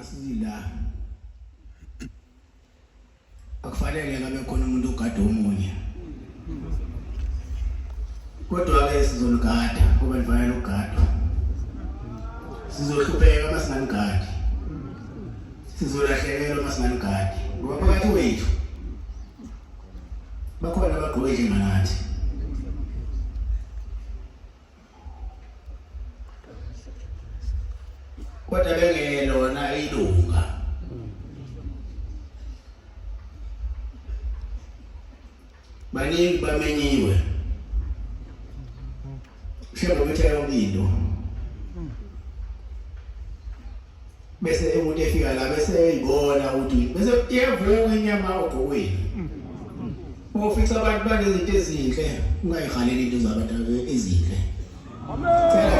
Masila akufanele ngabe khona umuntu ogada omunye. Kodwa ke sizolugada ngoba lifanele ugadwa. Sizohlupheka uma singalugadi. Sizolahlekelwa uma singalugadi ngoba phakathi kwethu bakhona abagqoke njenganathi. Kodwa bengelona ilunga. Baningi bamenyiwe. Shembe ubethe yonke into. Bese umuntu efika la bese eyibona ukuthi bese iyavuka inyama ogqokweni. Ufica abantu banezinto ezinhle ungayihaleli into zabantu ezinhle. Amen. Cela ke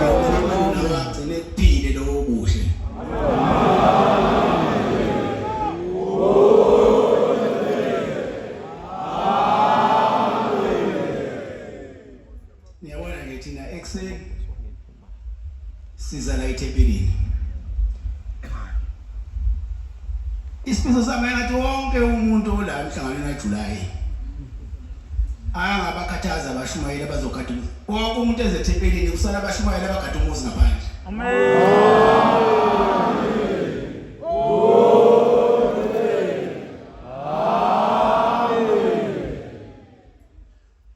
agcine kuphile lowo buhle. Niyabona nje thina ekuseni siza la ethempelini. Isifiso sami ngathi wonke umuntu ola emhlanganweni kaJuly angabakhathaza abashumayeli abazogada umuzi. Wonke umuntu eze ethempelini kusala abashumayeli abagada umuzi ngaphandle. Amen.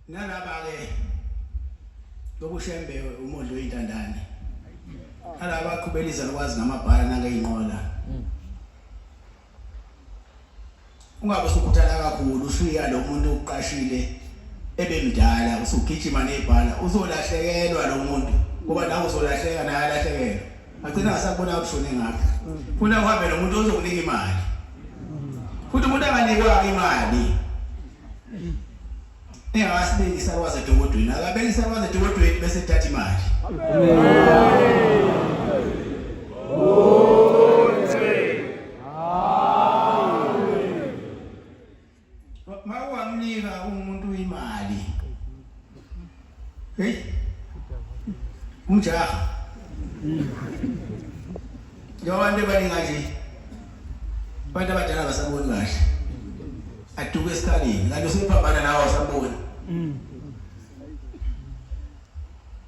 Nalaba-ke lobushembe umondli wey'ntandane nalaba aqhubela izalukwazi ngamabhala nangey'nqola ungabe usukhuthala kakhulu ushiya lo muntu okuqashile ebemdala usugijima nebhala uzolahlekelwa lo muntu ngoba nawe uzolahleka naye alahlekelwa agcina ngasakubona ushone ngaphi funa uhambe nomuntu ozokunika imali futhi umuntu anganikwa imali engakasibeki isakwazi edokodweni akabeki isakwazi edokodweni bese ethatha imali mawamnika umuntu imali hey umjaha njengoba abantu abaningi nje abantu abadala basaboni kahle aduke esikhaleni kanti usephambana nawe awusaboni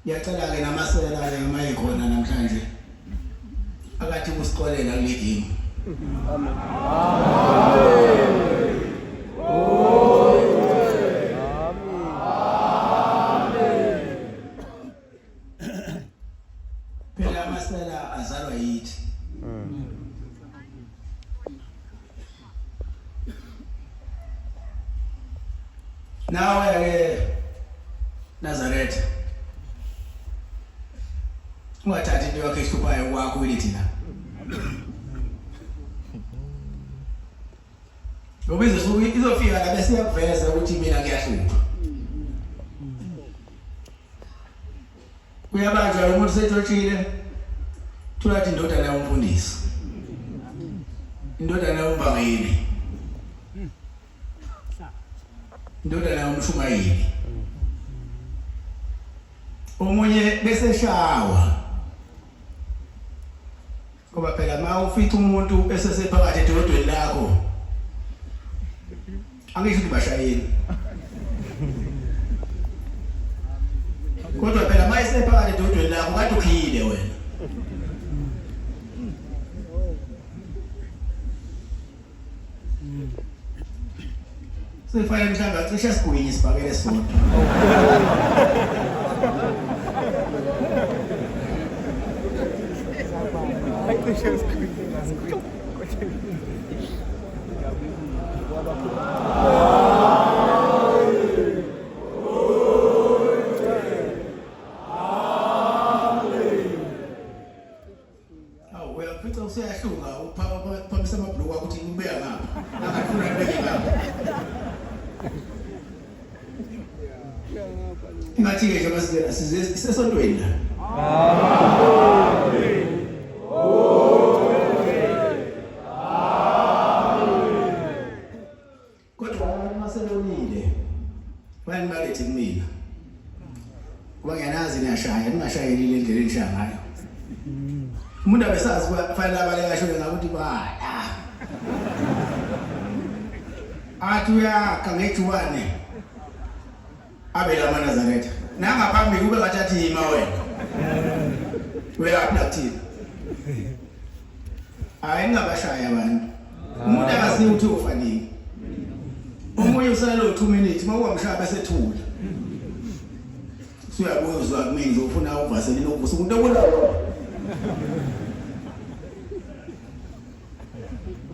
ngiyacela ke namasela ke uma ekhona namhlanje akathi kusixolela kule game amen Phela amasela azalwa yithi. Nawe ke Nazaretha ungathathi into yakho ehluphayo kwakho uyilethe la. Ngoba izosuke izofika la bese iyakuveza ukuthi mina ngiyahlupha. Uyabanjwa lo muntu setshotshile. Thola ukuthi indodana yomfundisi. Indodana yombangeli. Indodana yomshumayeli. Omunye bese shawa. Ngoba phela uma ufica umuntu esesephakathi edolobheni lakho angisho ukuthi bashayeli kodwa phela uma esephakathi edolobheni lakho kade ukhiyile wena Sefake mhlawumbe acishe sigwinye isibhakela esisodwa. Acishe sigwinye. Awu uyafica useyahlunga uphakamisa amabhuluku akho uthi ngibeka ngapha. Angafuna ngibeke ngapha. Ingathi-ke nje masingena size sisesontweni la. Amen. Kodwa abantu masebonile bayanibalethe kumina. Kuba ngiyanazi niyashaya ningashayeli le ndlela enishaya ngayo. Umuntu abesazi kufanele abaleke ashone ngakuthi bala. Athi uyakha ngejuwane. Abe la maNazaretha. Nangaphambili kube ngathi athi yima wena. Uyaphi nakuthina? Hayi ngingabashaya abantu. Umuntu akasiyi ukuthi ufanele. Omunye usala lo 2 minutes uma wamshaya bese thula. Usuyabuya uzwa kumina ngizofuna uvaselina uvusa umuntu obulawa.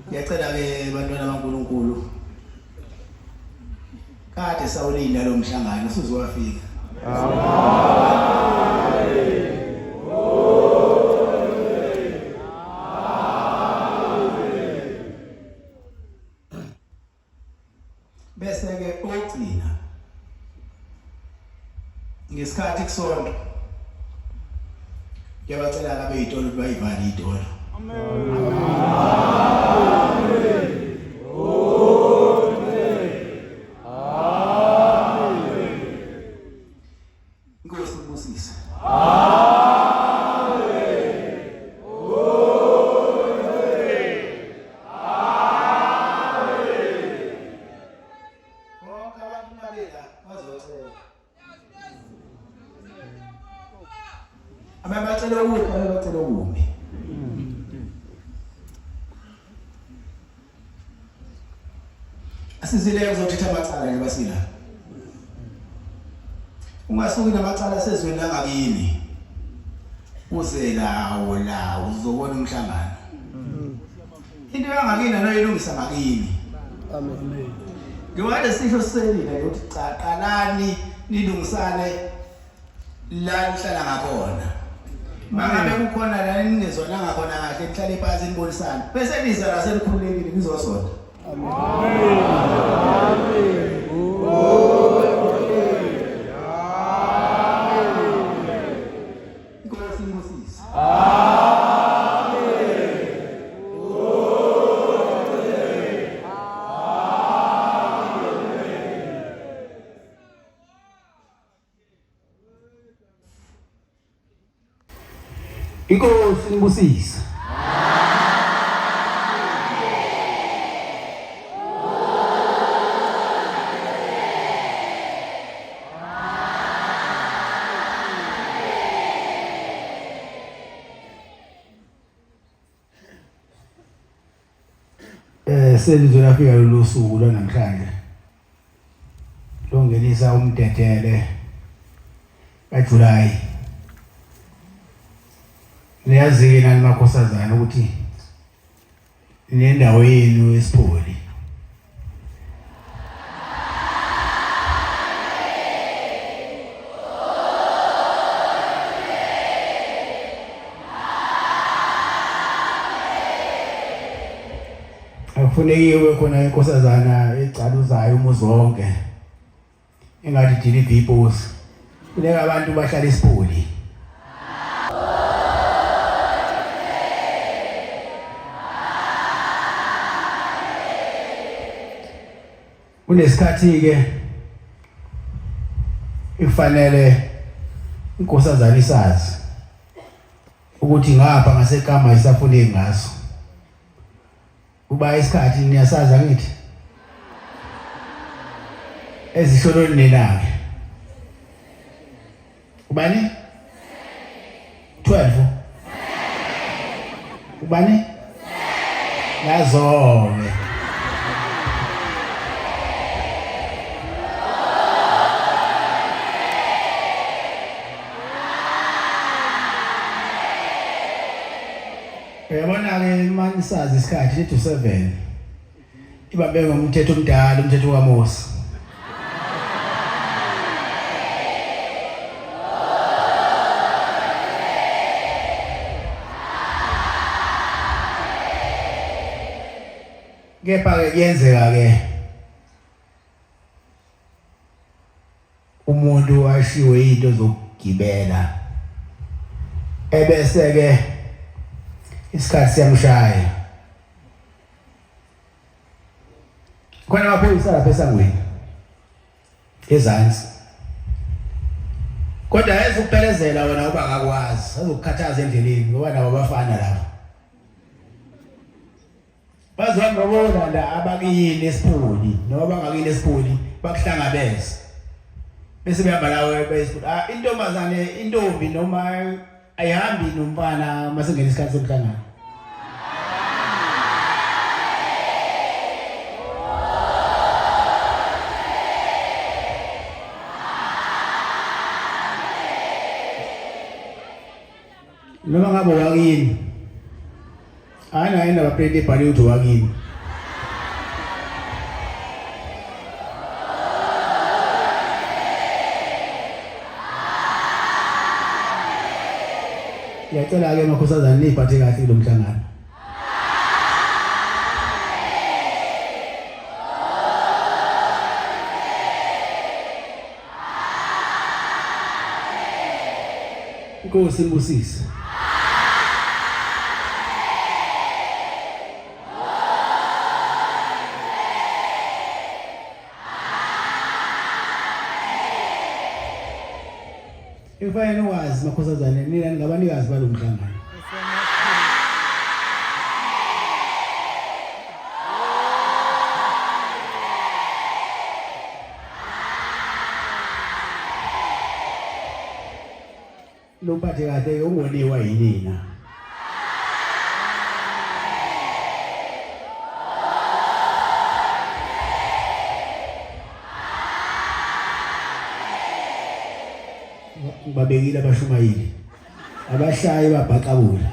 Ngiyacela ke bantwana baNkulunkulu. Kade sawulinda lo mhlangano usuzowafika. Bese ke ogcina ngesikhathi kusonto ngiyabacela ke abeyitolo ukuthi bayivale itolo. Amen. Inkosi ibusise. Amen. Bonke abantu balela bazocela. Ababacela okuhle, ababacela okubi. Asizile uzothetha amacala nje basila. Ungasuki namacala asezweni langakini. Uze lawo la uzobona umhlangano. Into yangakini anoyilungisa ngakini. Amen. Ngiwale sisho selile ukuthi cha qalani nilungisane la nihlala ngakhona. Mangabe kukhona la ningezwananga khona kahle nihlale phansi nibonisane. Bese niza la senikhululekile nizosonta. Amen. Amen. Inkosi ibusise. Inkosi inibusise. Eh selizwe lafika lolu suku lwanamhlanje. Longenisa umdedele kaJuly. Niyazi-ke nani makhosazana ukuthi nendawo yenu esipholi. Akufunekiwe khona inkosazana ecaluzayo umuzi wonke. Engathi dilive iposi. Funeka abantu bahlale isipholi. Kunesikhathi ke ekufanele inkosazana isazi ukuthi ngapha ngasekama isafuneki ngaso. Kuba isikhathi niyasazi angithi? Ezihlolweni nina-ke. Ubani? 12. Ubani? Nazo-ke. Uyabona-ke uma nisazi isikhathi nithi u-7 ibambe ngomthetho omdala umthetho kaMose. Kepha-ke kuyenzeka-ke umuntu ashiwe into zokugibela ebese ke isikhathi siyamshaya khona amaphoyisa lapha esangweni ezansi. Kodwa ayezukuphelezela wena uba akakwazi, azokukhathaza endleleni ngoba nabo abafana laba. Bazohamba bolanda abakini esiphuli noma bangakini esiphuli bakuhlangabeze. Bese behamba lawo besiphuli. Ah, intombazane, intombi noma ayihambi nomfana masingena isikhathi somhlangano. Noma ngabe wakini, ayinayo indaba plate ebhaliwe ukuthi wakini. Ngiyacela-ke makhosazane niyiphathe kahle kulo mhlangano. Inkosi ibusise. Ekufanele niwazi makhosazane, nina ningabanikazi balo mhlangano. Luphathe kahle ungoniwa yinina. Ngibabekile abashumayeli. Abashayi babhaxabula.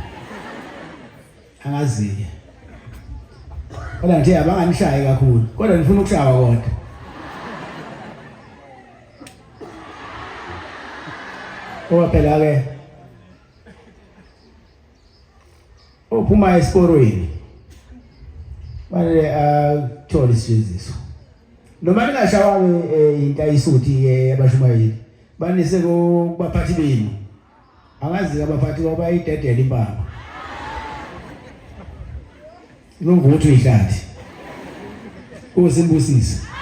Angazi-ke. Kodwa ngithe abanganishayi kakhulu, kodwa ngifuna ukushawa kodwa. Ngoba phela ke ophuma esiporweni fanele athole isijeziso. Noma ningashawa-ke intayisuthi abashumayeli, banise kubaphathi benu. Angazi abaphathi babayidedela impama. Lunguthu ihlathi. Nkosi imbusise.